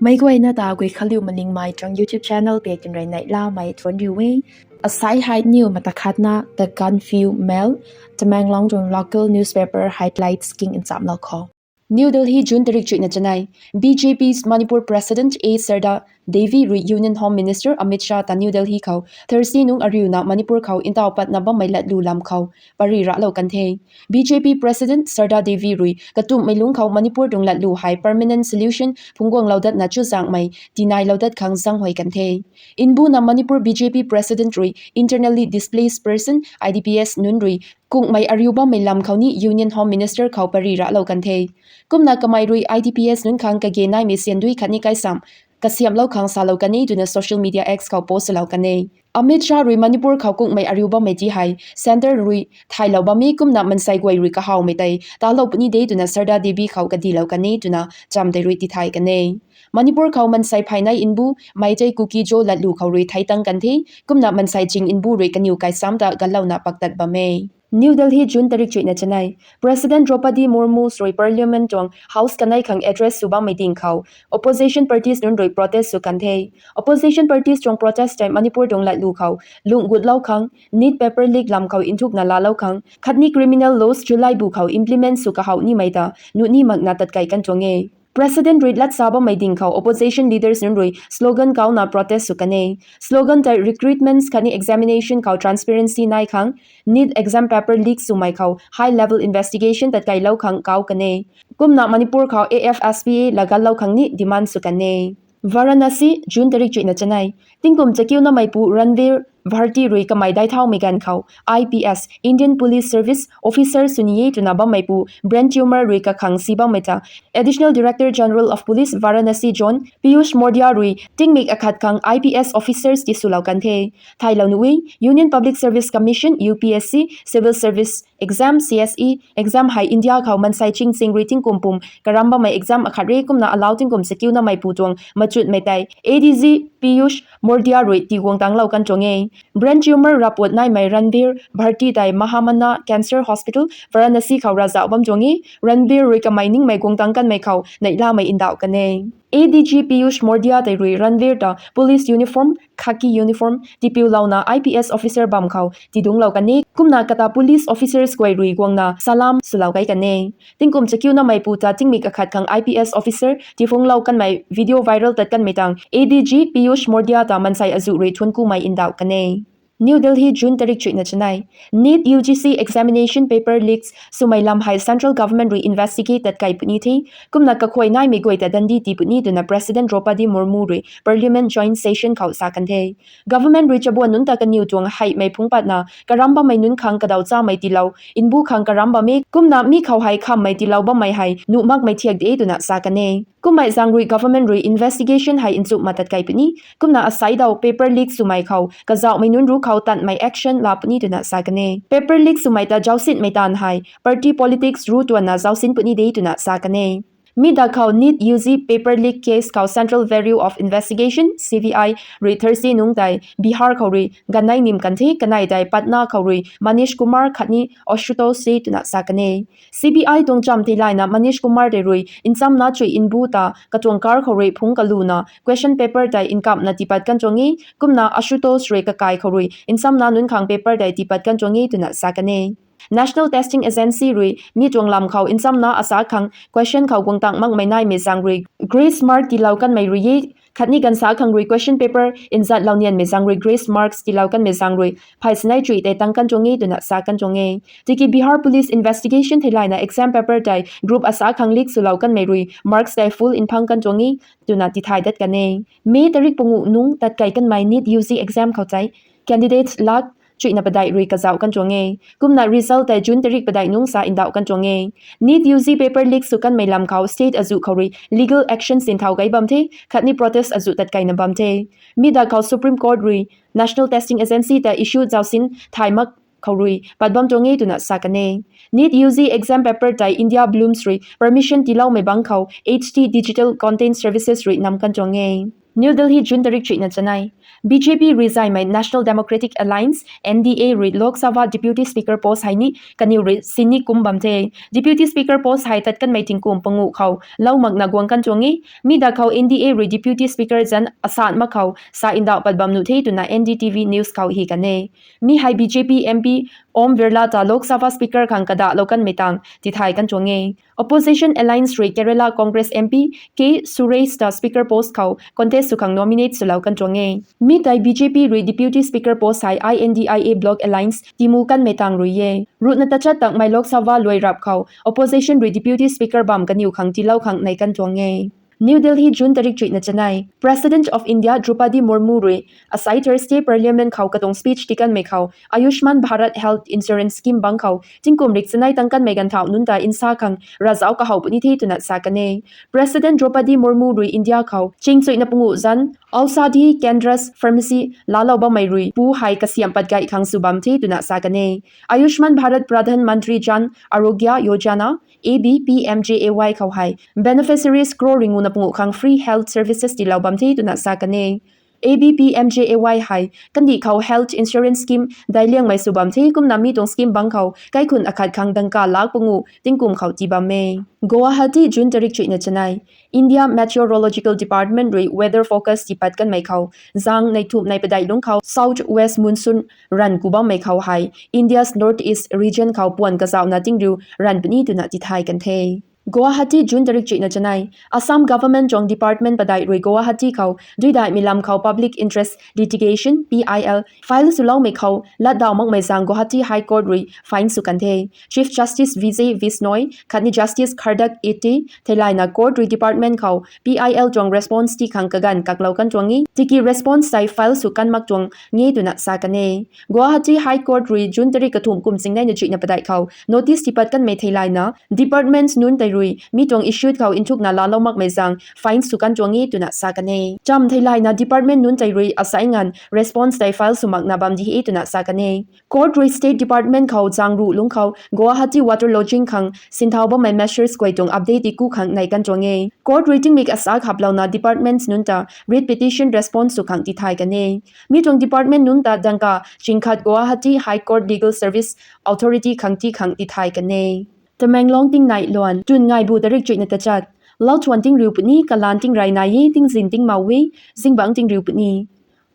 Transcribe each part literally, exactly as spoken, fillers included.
Meic guayna ta Guikhanliu Malingmei tuang YouTube channel pei tinrui neihlamei thuanc riu e. Asai hei niw mata khatna The Gaanphiu Mail, Tamenglong tuang local newspaper highlights king nchamlou khou. New Delhi, June tarik chuihna chanei. B J P's Manipur President A Sharda Devi rui Union Home Minister Amit Shah ta New Delhi khou Thursday nungc ariuna Manipur khou ntaw patna bammei latlu lam khou pary raclou kan the. B J P President Sharda Devi rui katumhmei lungc khou Manipur tuang latlu hei permanent solution phungcguanglou datna chuzaenghmei tinailou dat khang zaenghuay kan the. Mbuna Manipur B J P President rui internally displaced person, I D Ps nunc rui kungmei ariu bammei lam khou ni Union Home Minister khou pary raclou kan the. Kumna kamei rui I D Ps nunc khang kage naimei siandui khatni kaisam kasiamhlou khang salou kan e twna social media X khou post lou kan e. Amit Shah rui Manipur khou kungmei ariu bammei ti hei centre rui thaylou bam e, kumna mansei guay rui kahawmei tei talou puni de twna Sharda Devi khou kadilou kan e twna cham tei rui tithay kan e. Manipur khou mansei pheynei mbu Meitei Kuki-Zo latlu khou rui theitang kan the, kumna mansei ching mbu rui kaniw kaisam ta ganlouna paktat bam e. New Delhi, June tarik chuihna chanei. President Droupadi Murmu rui Parliament tuang House kanei khang address sw bammei ding khou opposition parties nunc rui protest sw kan the. Opposition parties tuang protest tei Manipur tuang latlu khou lungh gutlou khang, NEET paper leak lam khou nthukna laalou khang khatni criminal laws July bu khou implement sw kahaw nimei ta nuh ni makna tatkei kan tuang e. President rui latsa bammei ding khou opposition leaders nunc rui slogan kauna protest sw kan e. Slogan tei recruitments khatni examination khou transparency nai khang, NEET exam paper leak swmei khou high level investigation tatkeilou khang kau kan e. Kumna Manipur khou A F S P A laganlou khang ni demand sw kan e. Varanasi, June tarik chuihna chanei. Tingkum chakiunameipu Ranveer Bharti rui kamei daithaumei ganv khou I P S, Indian Police Service officer sw ni e twna bammeipu brain tumor rui kakhang si bammei ta Additional Director General of Police Varanasi Zone Piyush Mordia rui tingmik akhat khang I P S officers tiswlou kan the. Thaylou nuh e, Union Public Service Commission, U P S C, Civil Service Exam, C S E exam hei India khou mansei ching ching rui tingkum pum karam bammei exam akhat re, kumna alau tingkum chakiunameipu tuang machutmei tei A D G Piyush Mordia rui tiguang tanglou kan tuang e. Brain tumor rapuat naimei Ranveer Bharti tei Mahamana Cancer Hospital, Varanasi khou ravzauh bam tuang e. Ranveer rui kamei ningmei guang tang kanmei khou neihlamei ndauh kan e. A D G Piyush Mordia tei rui Ranveer ta police uniform, khaki uniform tipiulouna I P S officer bam khou tidungclou kan e, kumna kata police officers guay rui guangna salam swlou kai kan e. Tingkum chakiunameipu ta tingmik akhat khang I P S officer tiphungclou kanmei video viral tat kanmei tang A D G Piyush Mordia ta mansei azuh rui thuanckumei ndauh kan e. New Delhi, June tarik chuihna chanei. NEET U G C examination paper leaks swmei lam hei central government rui investigate tatkei puni the, kumna kakhuay naimei guay ta dandi tii puni twna President Droupadi Murmu rui Parliament joint session khou sa kan the. Government rui chabuan nunc ta kaniw tuang heimei phungc patna karam bammei nunc khang kadaw chamei tiilou mbu khang karam bam e, kumna mi khou hei khammei tiilou bammei hei nuh makmei thiak de twna sa kan e. Kummei zaeng rui government rui investigation hei nchumh ma tatkei puni, kumna aseidaw paper leak swmei khou kazauhmei nunc ruc khou tanmei action laa puni twna sa kan e. Paper leak swmei ta zausinmei taanv hei party politics ruc tuanna zausin puni de twna sa kan e. Mi da khou NEET U G paper leak case khou Central Bureau of Investigation, C B I rui Thursday nungc tei Bihar khou rui ganei nim kan the, kanei tei Patna khou rui Manish Kumar khatni Ashutosh se twna sa kan e. C B I tuang cham theilayna Manish Kumar tei rui nchamna chuih mbu ta katuang car khou rui phungc kaluna question paper tei nkamhna tiipat kan tuang e, kumna Ashutosh rui kakai khou rui nchamna nunc khang paper tei tiipat kan tuang e twna sa kan e. National Testing Agency rui mi tuang lam khou nchamna asa khang question khou guang tang makmei naimei zaeng rui grace mark tiilou kanmei rui e, khatni gansa khang rui question paper nzatlou nianmei zaeng rui grace marks tiilou kanmei zaeng rui phay sinei chuih tei tang kan tuang e twna sa kan tuang e. Tiki Bihar Police investigation theilayna exam paper tei group asa khang leak swlou kanmei rui marks tei full nphang kan tuang e twna tithay dat kan e. May tarik panguh nungc tatkei kanmei NEET U G exam khou tei candidate lakh chuihna padeih rui kazauh kan tuang e. Kumna result tei June tarik padeih nungc sa ndauh kan tuang e. NEET U G paper leak sw kanmei lam khou state azuh khou rui legal action sinthau kai bam the, khatni protest azuh tatkeina bam the. Mi da khou Supreme Court rui National Testing Agency ta issue zausin thay mak khou rui pat bam tuang e twna sa kan e. NEET U G exam paper tei India Blooms rui permission tiiloumei bangc khou H T Digital Content Services rui nam kan tuang e. New Delhi, June tarik chuihna chanei. B J P rui zaymei National Democratic Alliance, N D A rui Lok Sabha Deputy Speaker post hei ni kaniw rui sini kum bam the. Deputy Speaker post hei tat kanmei tingkum panguh khou lou makna guang kan tuang e. Mi da khou N D A rui Deputy Speaker zan asat mak khou sa ndauh pat bam nuh the twna N D T V News khou hi kan e. Mi hei B J P M P Om Birla ta Lok Sabha Speaker khang kadahlou kanmei tang tithay kan tuang e. Opposition Alliance rui Kerala Congress M P K Suresh ta Speaker post khou contest sw khang nominate swlou kan tuang e. Mi tei B J P rui Deputy Speaker post hei I N D I A Bloc Alliance timu kanmei tang rui e. Ruhna tachat tangmei Lok Sabha luai rap khou opposition rui Deputy Speaker bam kaniw khang tiilou khang nei kan tuang e. New Delhi, June tarik chuihna chanei. President of India Droupadi Murmu rui asai Thursday Parliament khou katuang speech ti kanmei khou Ayushman Bharat Health Insurance Scheme bang khou tingkum rik chanei tang kanmei ganvthauh nunc ta nsa khang ravzauc kahow puni the twna sa kan e. President Droupadi Murmu rui India khou ching chuihna panguh zan Aushadhi Kendras Pharmacy laalou bammei rui pu hei kasiamh pat gay khang sw bam the twna sa kan e. Ayushman Bharat Pradhan Mantri Jan Arogya Yojana, A B P M J A Y khou hei beneficiaries crore ringuna panguh khang free health services tiilou bam the twna sa kan e. A B P M J A Y hei kandih khou health insurance scheme daic liangmei sw bam the. Kumna mi tuang scheme bang khou kaikhun akhat khang dangka lak panguh tingkum khou tii bam e. Guwahati, June tarik chuihna chanei. India Meteorological Department rui weather forecast tiipat kanmei khou zang neih thumh neih padeih lungc khou south west monsoon ranv ku bammei khou hei India's North East region khou puan kazauhna tingriu ranv puni twna tithay kan the. Guwahati, June tarik chuihna chanei. Assam government tuang department padeih rui Guwahati khou duidaihmei lam khou public interest litigation, P I L, file swloumei khou latdauh makmei zaeng Guwahati High Court rui fine sw kan the. Chief Justice Vijay Bishnoi khatni Justice Khardak Ete theilayna court rui department khou P I L tuang response ti khang kaganv kaklou kan tuang e. Tiki response tei file sw kan mak tuang e twna sa kan e. Guwahati High Court rui June tarik kathumh kum chingneina chuihna padeih khou notice tiipat kanmei theilayna departments nunc tei rui mi tuang issue khou nthukna laalou makmei zaeng fine sw kan tuang e twna sa kan e. Cham theilayna department nunc tei rui asai nganv response tei file sw makna bam di e twna sa kan e. Court rui state department khou zaeng ruh lungc khou Guwahati water logging khang sinthau bammei measures guay tuang update ti ku khang nei kan tuang e. Court rui tingmik asa khaplouna departments nunc ta writ petition response sw khang tithay kan e. Mi tuang department nunc ta dangka chingkhat Guwahati High Court Legal Service Authority khang ti khang tithay kan e. Tamenglong tingnai luan. Tun ngaibu tarik chuihna tachat. Lauthuan tingriu puni, kalan tingrey nai e, tingzin tingmau e, zingbangc tingriu puni.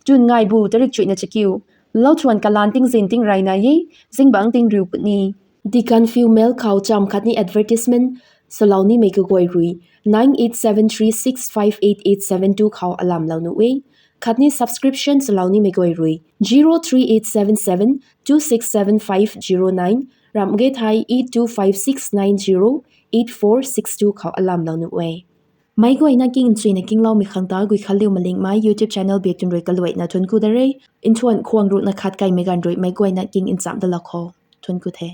Tun ngaibu tarik chuihna chakiu. Lauthuan kalan tingzin tingrey nai e, zingbangc tingriu puni. Dekan Fiu Mail khou cham khatni advertisement swlou nimei kaguay rui nine eight seven three six five eight eight seven two khou alamlou nuh e. Khatni subscription swlou nimei kaguay rui zero three eight seven seven two six seven five zero nine, ramh ge thei eight two five six nine zero eight four six two khou alamlou nuh e. Meic guayna king nchuina kingloumei khang ta Guikhanliu Malingmei YouTube channel biak tun rui kaluaina thuanc ku da re. Nthuan khwang ruhna khat kaimei ganv rui meic guayna king nchamh dalou kho. Thuanc ku the.